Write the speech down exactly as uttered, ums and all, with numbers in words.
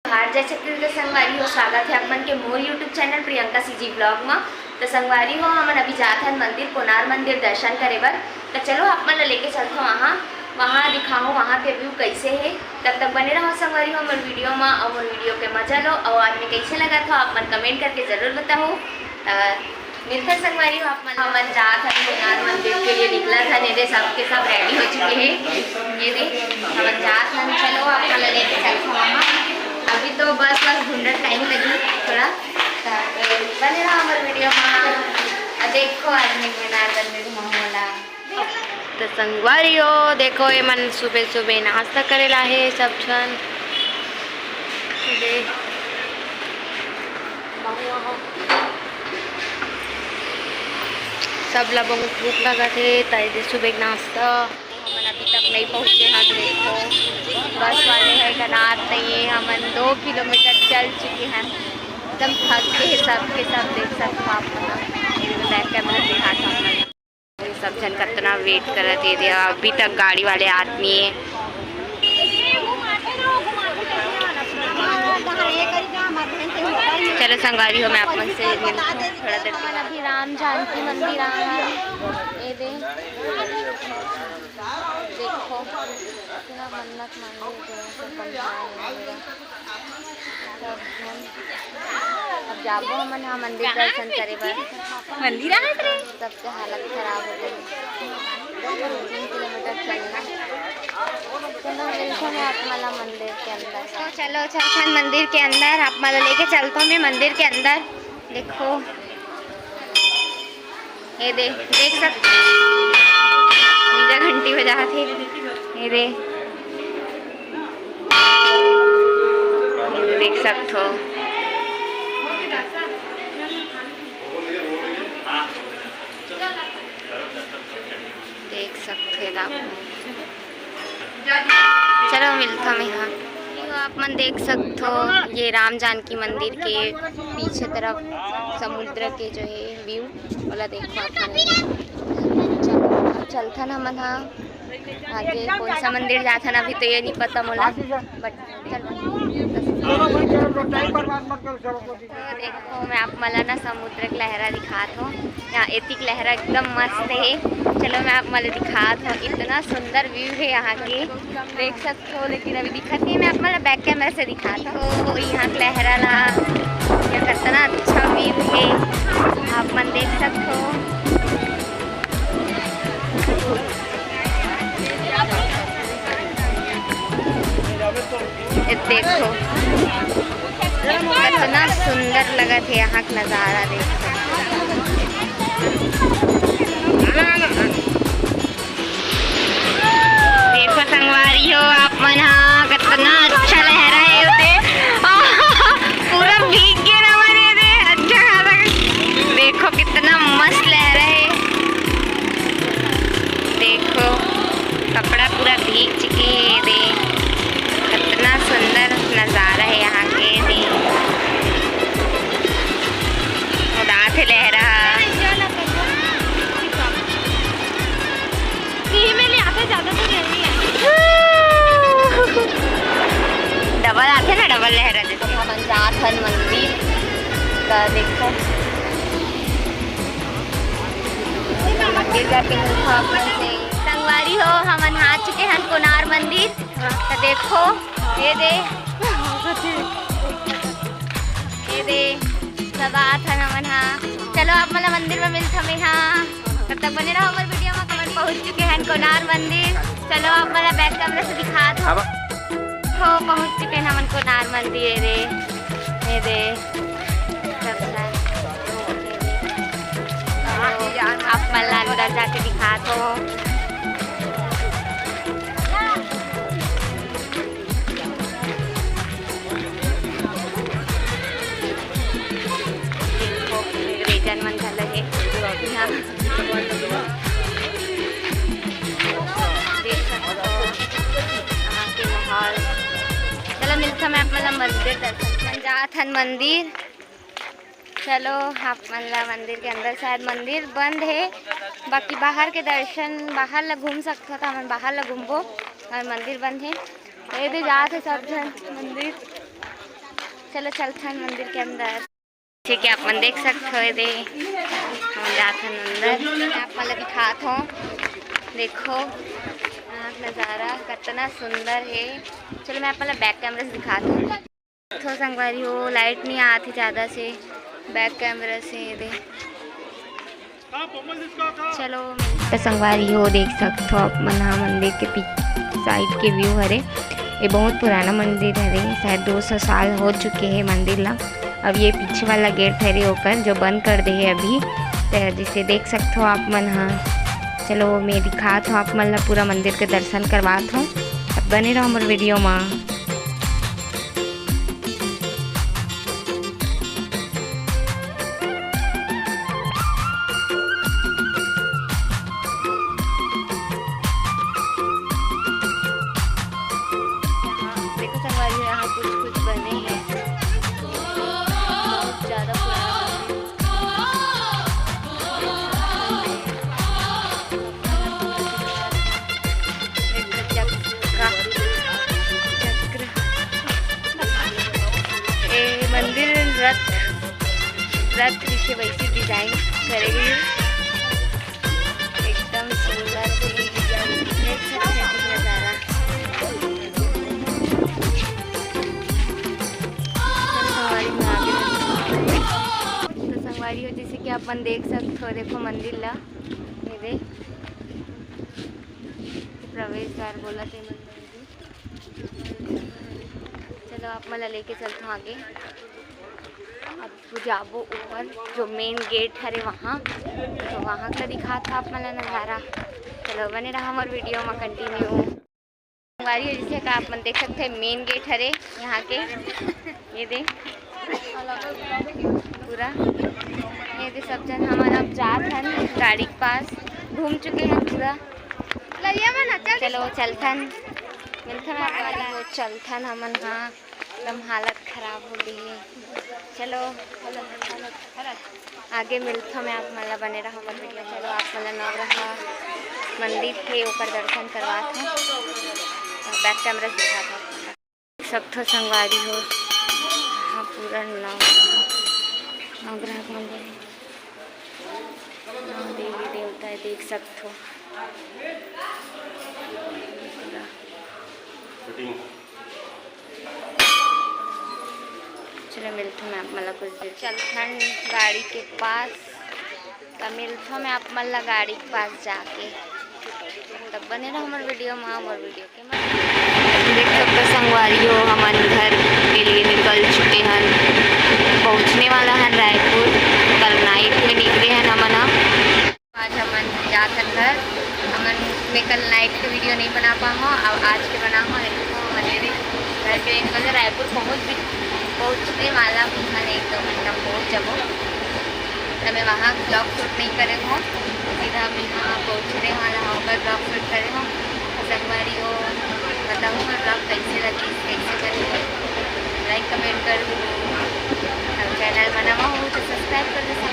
हार जय छत्तीसगढ़ संगवारी हो, स्वागत है आप मन के मोर YouTube channel Priyanka CG blog म। तो संगवारी हो, हमन अभी जात हन मंदिर, कोनार मंदिर दर्शन करे बर। तो चलो, आप मन ल लेके चलथो वहाँ, वहाँ दिखाओ वहाँ के व्यू कैसे है। तब तक बने रहो संगवारी हो मोर वीडियो म, और मोर वीडियो के मजा लो। और आज में कैसे लगा था, आप मन कमेंट करके जरूर बताओ। अ, मिलथन संगवारी हो आप मन। हमन जात हन कोनार मंदिर के लिए निकलत हन। ये दे, सबके सब रेडी हो चुके हैं। ये दे, हमन जात हन। चलो, आप मन लेके चलथन वहाँ। अभी तो बस बस ढूंढत टाइम लगी थोड़ा। त बने रहो हमर वीडियो में। आ देखो, आदमी कोनार मंदिर में होला। तो संगवारी हो, देखो, ये मन सुबह सुबह नाश्ता करेला है सब झन। ये दे। सब ला बहुत भूख लगत हे, त एदे सुबह के नाश्ता। हमन अभी तक नहीं पहुँचे हन, देखो, बस वाले है, कनात नहीं है। हमन दो किलोमीटर चल चुके हैं, एकदम थक गए हैं सब के सब, देख सकते हो आप लोग। ये बैक कैमरा दिखाता हूँ। सब झन कतना वेट करत हे, दे अभी तक गाड़ी वाले आत नहीं है। चलो संगवारी हो, मैं आप मन से मिलती हूँ थोड़ा देर के बाद। अभी राम जानकी मंदिर आ है, ये दे देखो, इतना मन्नत मांगे, जो सब बनवाए हैं मेरा। अब जाबो हमन हा मंदिर दर्शन करे बर। मंदिर आ रे। सबके हालत खराब हो गई। तीन किलोमीटर चलना। चलो, मिलता है आप मला मंदिर के अंदर। तो चलो, चलथन मंदिर के अंदर, आप मला लेके चलता हूँ मैं मंदिर के अंदर। देखो, ये दे, देख सक-, नीचे घंटी बजात हे। ये दे, ये दे देख सकथो, देख सकथे आप। चलो, मिलथन यहाँ। आप मन देख सकथो, ये राम जानकी मंदिर के पीछे तरफ समुद्र के जो है व्यू, ओला देखो आप मन। चलो, अब चलथन हमन हा आगे, कौन सा मंदिर जाथन, अभी तो ये नहीं पता मोला, but चल। तो देखो, मैं आप मन ला ना समुद्र के लहरा दिखात हूँ। यहाँ एतिक लहरा एकदम मस्त है। चलो, मैं आप मन ला दिखात हूँ, इतना सुंदर व्यू है यहाँ के, देख सकते हो, लेकिन अभी दिखत नहीं। मैं आप मन ला बैक कैमरा से दिखात हूँ। तो यहाँ के लहरा ला, ये कितना अच्छा व्यू है, आप मन देख सकते हो। ये देखो, कितना सुंदर लगत है यहाँ का नजारा, देखो। देखो संगवारी हो, आप मन हा, कितना अच्छा लहरा है उते। पूरा भीग के ना मरे रे, अच्छा खासा। देखो कितना मस्त लहरा है। देखो, कपड़ा पूरा भीग चुके हैं। दे, कितना सुंदर नजारा है यहाँ के। दे, उड़ात हे लहरा। इही में ले आथे, ज्यादा तो नहीं है। डबल आथे ना, डबल लहरा देथे। हमन जात हन मंदिर का, देखो। मंदिर जाके मिलथन आप मन से। संगवारी हो, हमन आ चुके हन कोनार मंदिर। तो देखो, ये दे, ये दे, सब आत हन हमन हा। चलो, आप मन ला मंदिर में मिलथन मैं हा। तब तक बने रहो हमर वीडियो में। हमन पहुंच चुके हैं कोनार मंदिर। चलो, आप मन ला बैक कैमरा से दिखात हूँ। अब हो, पहुंच चुके हैं हमन कोनार मंदिर। ये दे, ये दे। आप मन ला अंदर जाके दिखात हूँ। अंग्रेजन मन घलो हे। देख सकथो यहाँ के माहौल। चलो मिलथन मैं आप मन ला मंदिर दर्शन कर। जात हन मंदिर। चलो आप मन ला मंदिर के अंदर, शायद मंदिर बंद हे, बाकी बाहर के दर्शन, बाहर ला घूम सकथो, तो हमन बाहर ला घूमबो और मंदिर बंद हे। ये दे जात हे सब झन मंदिर। चलो चलथन मंदिर के अंदर। जैसे कि आप मन देख सकत हो, ये दे, हम जाथन अंदर। मैं आप मन ला दिखात हूँ, देखो यहाँ नज़ारा कितना सुंदर है। चलो मैं आप मन ला बैक कैमरा से दिखात हूँ। तो संगवारी हो, लाइट नहीं आती ज़्यादा से, बैक कैमरा से ये दे। चलो, तो संगवारी हो, देख सकत हो आप मन हा मंदिर के पीछे साइड के व्यू हरे। ये बहुत पुराना मंदिर हरे, शायद दो सौ साल हो चुके हैं मंदिर ला। अब ये पीछे वाला गेट हरे ओकर, जो बंद कर दे है अभी, तो जिसे देख सकत हो आप मन हा। चलो, मैं दिखात हूँ आप मन ला, पूरा मंदिर के दर्शन करवात हूँ। अब बने रहो हमर वीडियो मा। देखो संगवारी, यहाँ कुछ कुछ बने हैं, बहुत ज़्यादा पुराना मंदिर। चक्र, चक्र। ए मंदिर रथ, रथ जैसे वैसे डिजाइन करे गए। एकदम सुंदर से design, देख सकते हैं नज़ारा। तो संगवारी हो, जैसे कि आप मन देख सकते हो, देखो मंदिर ला, ये दे प्रवेश द्वार बोला थे मंदिर। चलो आप मन ला लेके चलता हूँ आगे। अब जाबो ऊपर, जो मेन गेट हरे वहाँ, तो वहाँ का दिखात हूँ आप मन ला नज़ारा। चलो बने रहा हमर वीडियो में कंटिन्यू। संगवारी हो, जैसे कि आप मन देख सकते हैं, मेन गेट हरे यहाँ के, ये दे पूरा, ये दे सब झन हमन अब जात हन गाड़ी के पास, घूम चुके हैं पूरा। चलो चलथन, मिलथन आप मन ला। चलथन हमन, हाँ, एकदम हालत खराब हो गई है। चलो आगे मिलथन, मैं आप मन ला बने रहा हमर वीडियो। चलो आप मन ला नवग्रह मंदिर के ओकर दर्शन करवात हूँ, बैक कैमरा दिखात हूँ। सकथो संगवारी हो, हाँ, पूरा नवग्रह, नवग्रह मंदिर, नौ देवी देवता है, देख सकथो। चलो मिलथन मैं आप मन ला कुछ देर। चलथन गाड़ी के पास, त मिलथन मैं आप मन ला गाड़ी के पास जाके। तब बने रहो हमर वीडियो में, हमर वीडियो के। देख सकथो संगवारी हो, हमन घर के लिए निकल चुके हन, पहुँचने वाला हन रायपुर। कल नाइट में निकले हन हमन ह। आज हमन जात हन घर। हमन, मैं कल नाइट के वीडियो नहीं बना पाहूँ, अब आज के बना हूँ। देखो, हमन ये घर के निकल रायपुर पहुँच भी, पहुँचने वाला भी हन, एक दो घंटा पहुँच जाबो। तो मैं वहाँ vlog shoot नहीं करे हूँ, सीधा मैं यहाँ पहुँचने वाला हूँ, ओकर vlog shoot करे हूँ। संगवारी हो, बताओ मैं vlog कैसे लगी, कैसे बनी, लाइक कमेंट कर दो, और चैनल में नवा हो तो सब्सक्राइब कर दो।